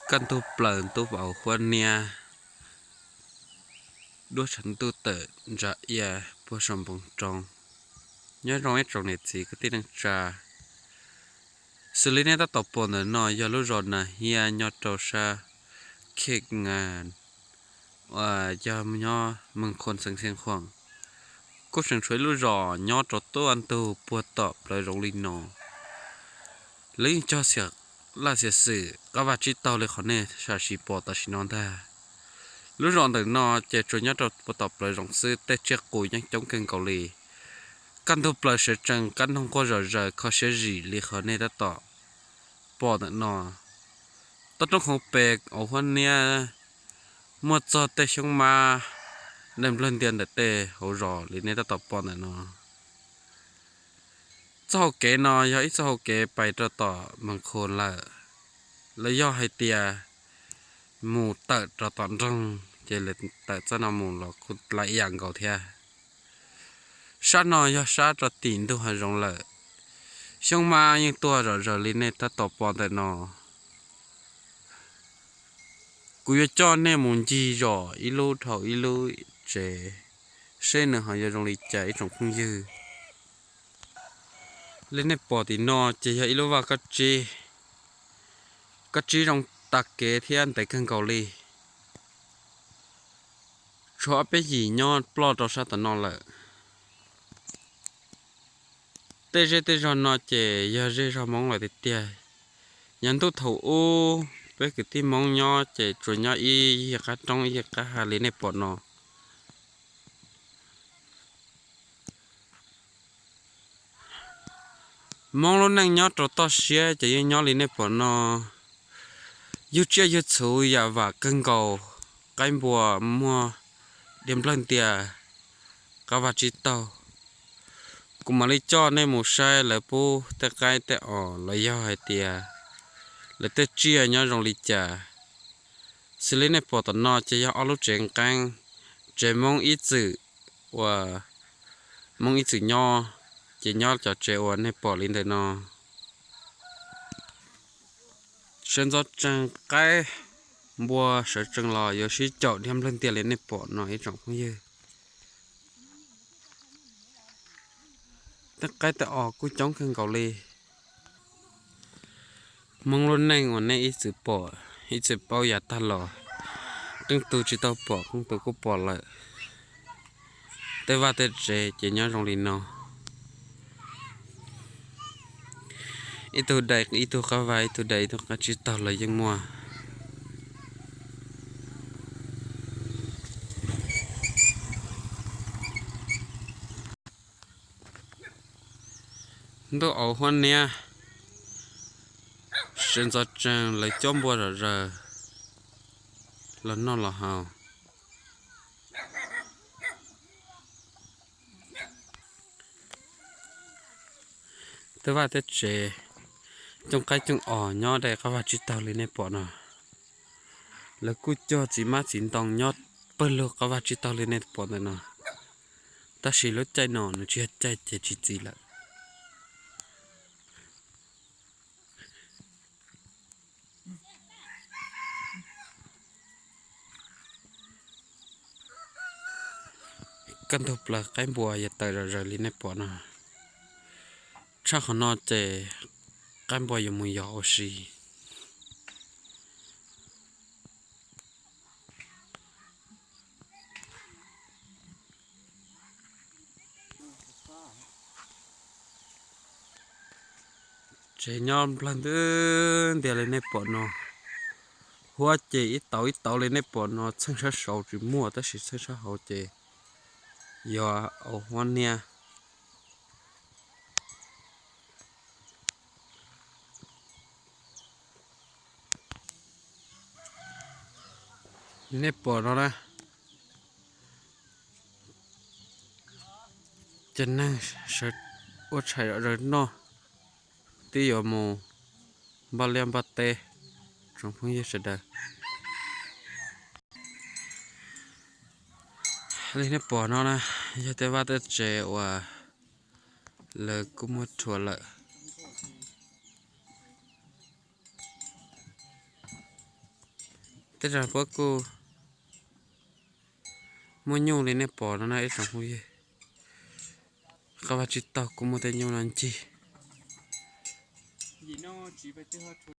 Kaj ntug plaws ntuj vauv huab niab, duab tshav ntuj tawm ntsa ia puag saum npoo roob. Nyob zoo ib tsoom niam txiv kwv tij neej tsa, xws li nej tab tom pom ntawm no yog lub zos Nas Hiab nyob rau sab Khej Ngas, uas yog nyob Mees Khuam xeev Xeev Khuam. Kuj tseem tshuav ib lub zos nyob rau tuaj ntug puag tom plawv zoov li no. Lawv yeej cog xiam laj xiam xwm qab vaj tsib taug li qhov nej sam sim pom tam sim no ntag. Lub zos ntawm no ces tsuas nyob rau puag tom plawv zoov xwb, tej tsiaj qus yeej coob kawg nkaus li. Kaj ntug plaws sawv tsees qab noog quaj zom zaws kho siab zim li qhov nej tab tom pom ntawm no. Toj roob khoov pes vauv huab niab, muaj txog tej xyoob mab dai nplawg ntia ntawm tej hauv zos li nej tab tom pom ntawm no. Txoj hau kev no yog ib txoj hau kev pais rau tom Mees Khuam lawm. Los yog hais tias mus tawm rau tom nroog ces lawv tawm txoj no mus los kuj laib ib yam nkaus thiab. Sab no yog sab rau tim ntug hav zoov lawm. Xyoob mab yeej tuaj zom zaws li nej tab tom pom ntawm no. Kuv yuav coj nej mus ncig zos ib lub dhau ib lub tsev, seb nws ho yuav zoo li cas ib tsoom phooj ywg. Li nej pom tim no ces yog ib lub vaj kab tsib. Kab tsib zoo tas kev thiab ntev kawg nkaus li. Tshuav ob peb yim nyob ploj rau sab tom no lawm. Tej zej tej zog no ces yog zej zog Hmoob lawm tiag tiag. Yog ntuj thaum ub peb kwv tij Hmoob nyob ces tsuas nyob ib yig qab roob ib yig qab hav li nej pom no. Hmoob lub neej nyob rau toj siab ces yeej nyob li nej pom no. Yug tsiaj yug txhu yam vam kawg nkaus, qaib npua muaj dai nplawg ntia qab vaj tsib taug. Kuv mam li coj nej mus saib lawv pub tej qaib tej os los yog hais tias lawv tej tsiaj nyob zoo li cas. Xws li nej pom tom no ces yog ob lub tsev nqeeb, tsev Hmoob ib txwm uas Hmoob ib txwm nyob, ces nyob cov tsev uas nej pom li ntawm no. Sawv ntxov tsees qaib npua sawv tsees los yuav sib caum dai nplawg ntia li nej pom no ib tsoom phooj ywg. Tej qaib tej os kuj coob kawg nkaus li. Hmoob lub neej uas nej ib txwm pom, ib txwm paub yav tag los, qee tus tsis tau pom, qee tus kuj pom lawm. Tej vaj tej tsev ces nyob zoo li no. Ib tug dai ib tug qab vaj, ib tug dai ib tug qab tsib taug los yeej muaj. Ntuj auv huab niab, sawv ntxov tsees lawv cob npua zom zaws los noj los haus. Tej vaj tej tsev, cooj qaib cooj os nyob dai qab vaj tsib taug li nej pom no. Lawv kuj cog txiv hmab txiv ntoo nyob pawg lug qab vaj tsib taug li nej pom ntawm no. Tab sis lub caij no nws tsis yog caij ces tsis txiv lawm. Kaj ntug plaws qaib npua yuav tawm zom zaws li nej pom no. Tshaj qhov no ces qaib npua yuav mus yos ua si. Tsev nyob nplawg ntwg ntiag li nej pom no. Huab ces ib tauv ib tauv li nej pom no, txheej sab saud tsis muaj tab sis txheej sab hauv ces yog auv huab niab. Nej pom no na, cov neeg ua tshais zom zaws noj, twb yuav mus npaj liaj npaj teb, tsoom phooj ywg sawv daws. Li nej pom no na, yog tej vaj tej tsev uas lawv kuj muab rhuav lawm. Tej zaum puab kuj muaj nyuj li nej pom no na ib tsoom phooj ywg. Qhov vaj tsib taug kuj muaj tej nyuj no ncig.